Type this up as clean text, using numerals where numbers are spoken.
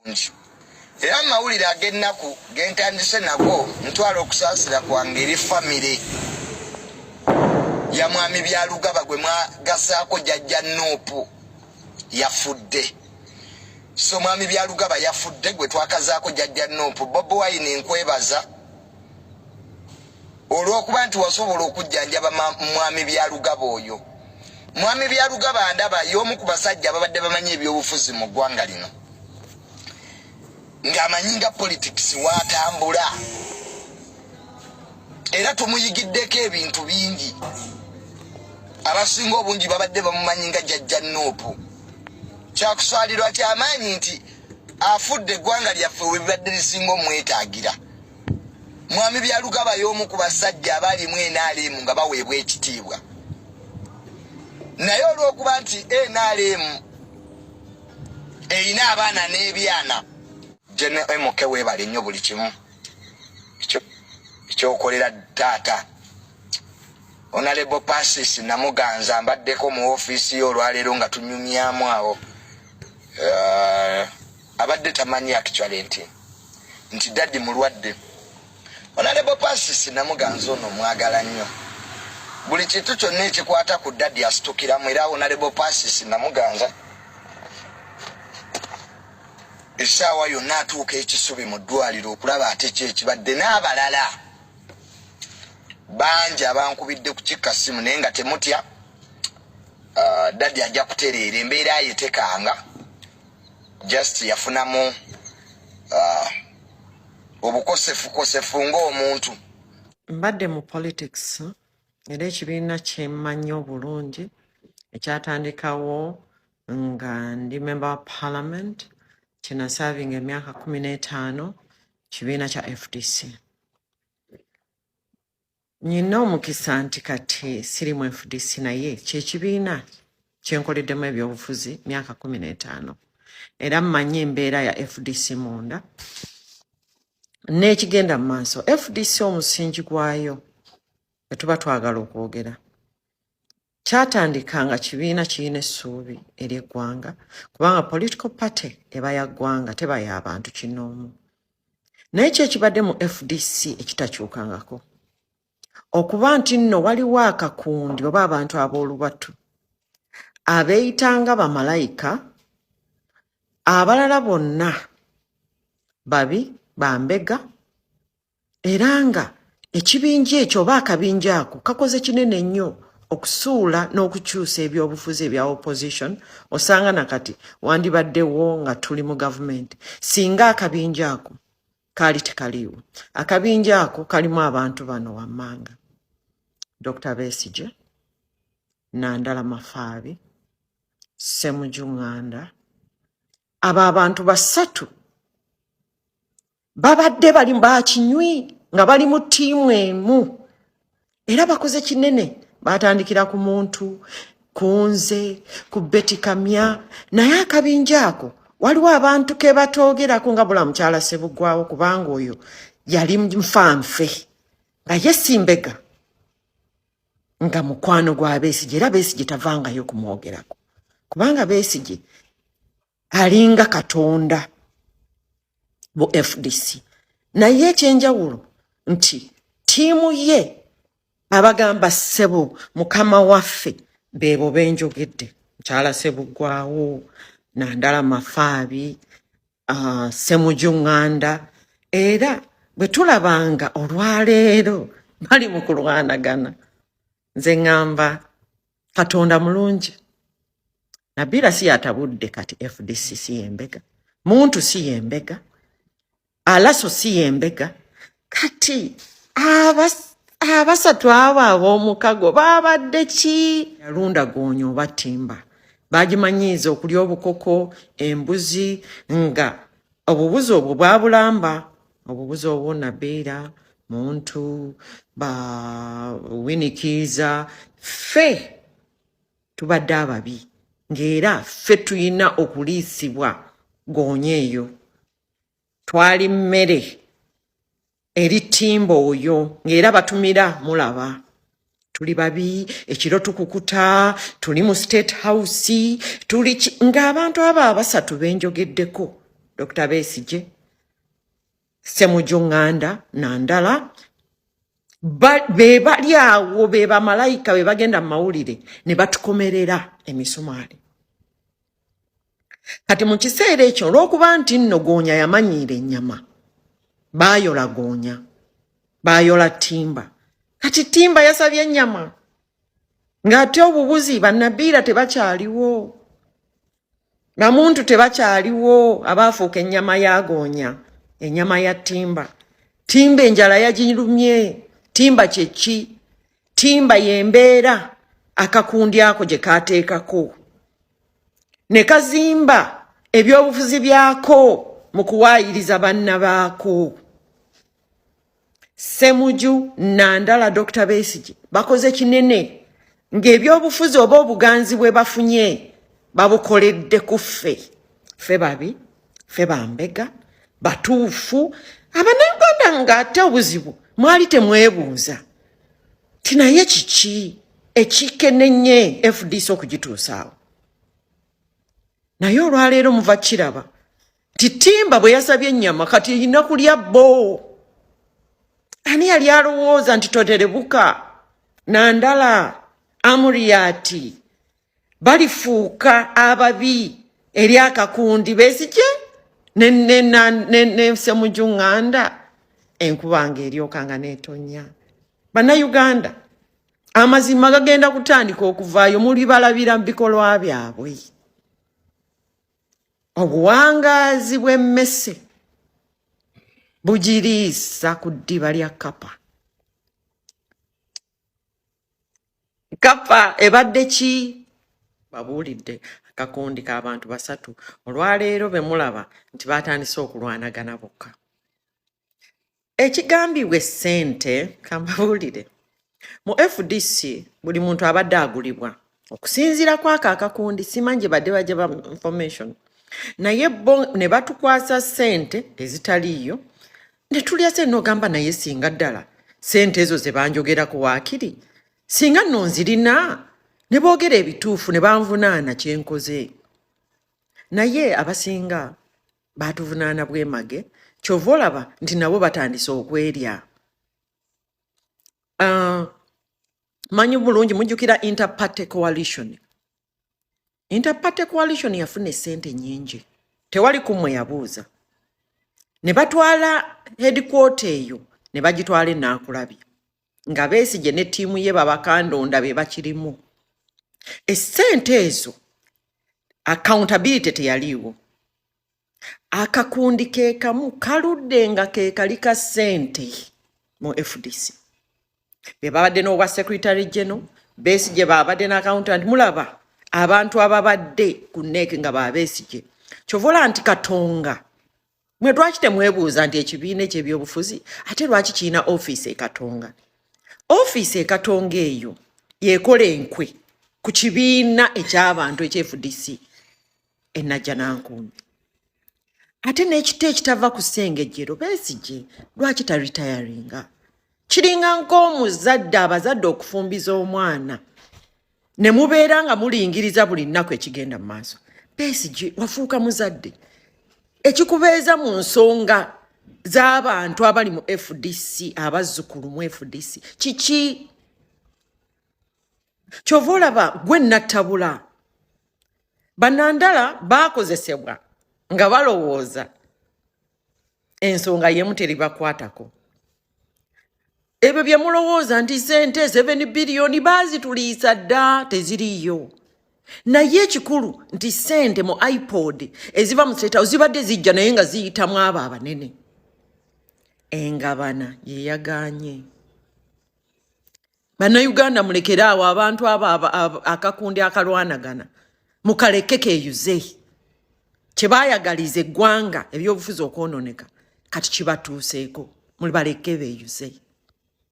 Bulungi. Era mu mawulire ag'ennaku ge ntandise nago, ntwala okusaasira kwange eri famire ya Mwami Byalugaba gwe mwagasaako Jajja Nuupu yafudde. So Mwami Byalugaba yafudde gwe twakazaako Jajja Nuupu. Bobi Wine, nkwebaza olw'okuba nti wasobola okujjanjaba Mwami Byalugaba oyo. Mwami Byalugaba ndaba y'omu ku basajja ababadde bamanyi ebyobufuzi mu ggwanga lino, ng'amanyi nga politics waatambula, era tumuyigiddeko ebintu bingi. Abasinga obungi babadde bamumanyi nga Jajja Nuupu. Kyakusaalirwa kyamaanyi nti afudde eggwanga lyaffe we bibadde lisinga omwetaagira. Mwami Byalugaba y'omu ku basajja abalimu NRM nga baweebwa ekitiibwa, naye olw'okuba nti NRM erina abaana n'ebyana. General MK, weebale nnyo buli kimu ekyokolera taata. Honorable Pasis Namuganza, mbaddeko mu ofiisi ye olwaleero nga tunyumyamu awo. Abadde tamanyi actually nti daddy mulwadde. Honorable Pasis Namuganza ono mwagala nnyo, buli kintu kyonna ekikwata ku daddy asitukiramu. Era Honorable Pasis Namuganza essaawa yonna atuuka ekisubi mu ddwaliro okulaba ate ki ekibadde, n'abalala bangi abankubidde ku kikka simu. Naye nga temutya, daddy ajja kutereera, embeera ye tekanga, just yafunamu obukosefukosefu ng'omuntu. Mbadde mu politics, era ekibiina kyemmanyi obulungi ekyatandikawo nga ndi member wa parliament, kyenaservinga emyaka 15, kibiina kya FDC. Nyina omukisa nti kati siri mu FDC, naye kyekibiina kyenkoleddemu ebyobufuzi myaka 15, era mmanyi embeera ya FDC munda n'ekigenda mu maaso. FDC omusingi gwayo, bwe tuba twagala okwogera, kyatandika nga kibiina kirina essuubi ery'eggwanga, kubanga political party eba ya ggwanga, teba y'abantu kinoomu. Naye ki ekibadde mu FDC ekitakyukangako? Okuba nti nno waliwo akakundi oba abantu ab'olubatu abeeyitanga bamalayika, abalala bonna babi, bambega, era nga ekibinja ekyo oba akabinja ako kakoze kinene nnyo okusuula n'okukyusa ebyobufuzi ebya opposition. Osanga nakati wandibaddewo nga tuli mu gavumenti singa akabinja ako kaali tekaliiwo. Akabinja ako kalimu abantu bano wammanga: Dr Besigye, Nandala Mafaabi, Semuju Nganda. Abo abantu basatu babadde bali bakinywi nga bali mu ttiimu emu, era bakoze kinene. Batandikira ku muntu, ku nze, ku Betty Kamya. Naye akabinja ako waliwo abantu ke batoogerako nga bula mukyala Sebugwawo, kubanga oyo yali nfanfe nga ye simbega, nga mukwano gwa Besigye, era Besigye tavangayo kumwogerako kubanga Besigye alinga katonda mu FDC. Naye ekyenjawulo nti ttiimu ye abagamba ssebo mukama waffe beebo benjogedde: mukyala Sebuggwawo, Nandala Mafaabi, Semuju Ŋŋanda. Era bwe tulabanga olwaleero bali mu kulwanagana, nze ŋŋamba Katonda mulungi. Nabiira si yatabudde kati FDC, si yembega, Muntu si yembega, Alaso si yembega. Kati abasatu abo ab'omukago babadde ki? Yalunda goonya oba ttimba, bagimanyiiza okulya obukoko, embuzi, nga obubuzi obwo bwabulamba obubuzi obwo. Nabiira, Muntu, ba Winikiiza, ffe tubadde ababi, ng'era ffe tulina okuliisibwa goonya eyo. Twali mmere eri ttimba oyo, ng'era batumira mulaba tuli babi, ekiro tukukuta, tuli mu State House, tuli ng'abantu abo abasatu benjogeddeko. Dr Besigye, Ssemujju Nganda, Nandala, be bali awo, be bamalayika be bagenda mu mawulire ne batukomerera emisumaali. Kati mu kiseera ekyo, olw'okuba nti nno goonya yamanyiira ennyama, baayola goonya, baayola ttimba. Kati ttimba yasabye ennyama, ng'ate obubuzi bannabiira tebakyaliwo, bamuntu tebakyaliwo, abaafuuka ennyama ya goonya, ennyama ya ttimba. Ttimba enjala yagirumye. Ttimba kyeki? Ttimba y'embeera akakundi ako gye kateekako ne kazimba ebyobufuzi byako mu kuwaayiriza banna baako. Ssemuju, Nandala, Dr Besigye bakoze kinene ng'ebyobufuzi oba obuganzi bwe bafunye babukoledde ku ffe. Ffe babi, ffe bambega, batuufu Abannayuganda, ng'ate obuzibu mwali temwebuuza ti naye kiki ekikenenye FDC okugituusaawo. Naye olwaleero muva kiraba nti timba bwe yasabye ennyama, kati erina kulya bo. Ani yali alowooza nti Toterebuka, Nandala, Amuriati balifuuka ababi eri akakundi Besigye ne Ssemujju Ŋŋanda? Enkuba nga eryoka nga neetonya. Bannayuganda, amazima gagenda kutandika okuvaayo, muli balabira mu bikolwa byabwe. Obuwangaazi bw'emmese bugiriisa ku ddiba lya kapa. Kapa ebadde ki? Babuulidde akakundi k'abantu basatu olwaleero be mulaba nti batandise okulwanagana bokka. Ekigambibwa essente, kambabuulire, mu FDC buli muntu abadde agulibwa okusinziira kwako akakundi. Simanyi gye badde bajja ba information, naye bo ne batukwasa ssente ezitaliiyo ne tulya sente. N'ogamba, naye singa ddala ssente ezo ze banjogerako, waakiri singa nno nzirina ne boogera ebituufu ne banvunaana kyenkoze. Naye abasinga batuvunaana bwemage, kyova olaba nti nabo batandise okwerya. Manyi bulungi mujjukira Interparty Coalition. Interparty Coalition yafuna essente nyingi, tewali kummwe yabuuza. Ne batwala headquarter eyo ne bagitwala enaakulabye nga Besigye ne ttiimu ye babakandonda be bakirimu. Essente ezo accountability teyaliiwo. Akakundi ke kamu kaludde nga ke kali ka ssente mu FDC, be babadde n'obwa secretary general. Besigye babadde n'accountant. Mulaba abantu ababadde ku NEC nga ba Besigye. Kyova olaba nti Katonga mwe lwaki temwebuuza nti ekibiina ekyebyobufuzi ate lwaki kirina ofiisi e Katonga? Ofiisi e Katonga eyo yekola enkwe ku kibiina ekyabantu ekya FDC enajja nankumbi, ate n'ekita ekitava ku ssengejjero. Besigye lwaki taritayaringa? Kiringa nk'omuzadde, abazadde okufumbiza omwana ne mubeera nga mulingiriza buli nnaku ekigenda mu maaso. Besigye, wafuuka muzadde ekikubeeza mu nsonga z'abantu abali mu FDC, abazzukulu mu FDC. Kiki kyova olaba gwe nattabula? Bannandala baakozesebwa nga balowooza ensonga yemu teribakwatako. Ebyo bye mulowooza nti sente 7 biliyoni baazituliisa dda, teziriiyo. Naye ekikulu nti sente mu ipod eziva mu State House zibadde zijja, naye nga ziyitamu abo abanene. Engabana yeyaganye. Bannayuganda, mulekere awo abantu abo, akakundi akalwanagana mukaleke keeyuze. Kyebayagaliza eggwanga, ebyobufuzi okwononeka, kati kibatuuseeko. Mubaleke beeyuze.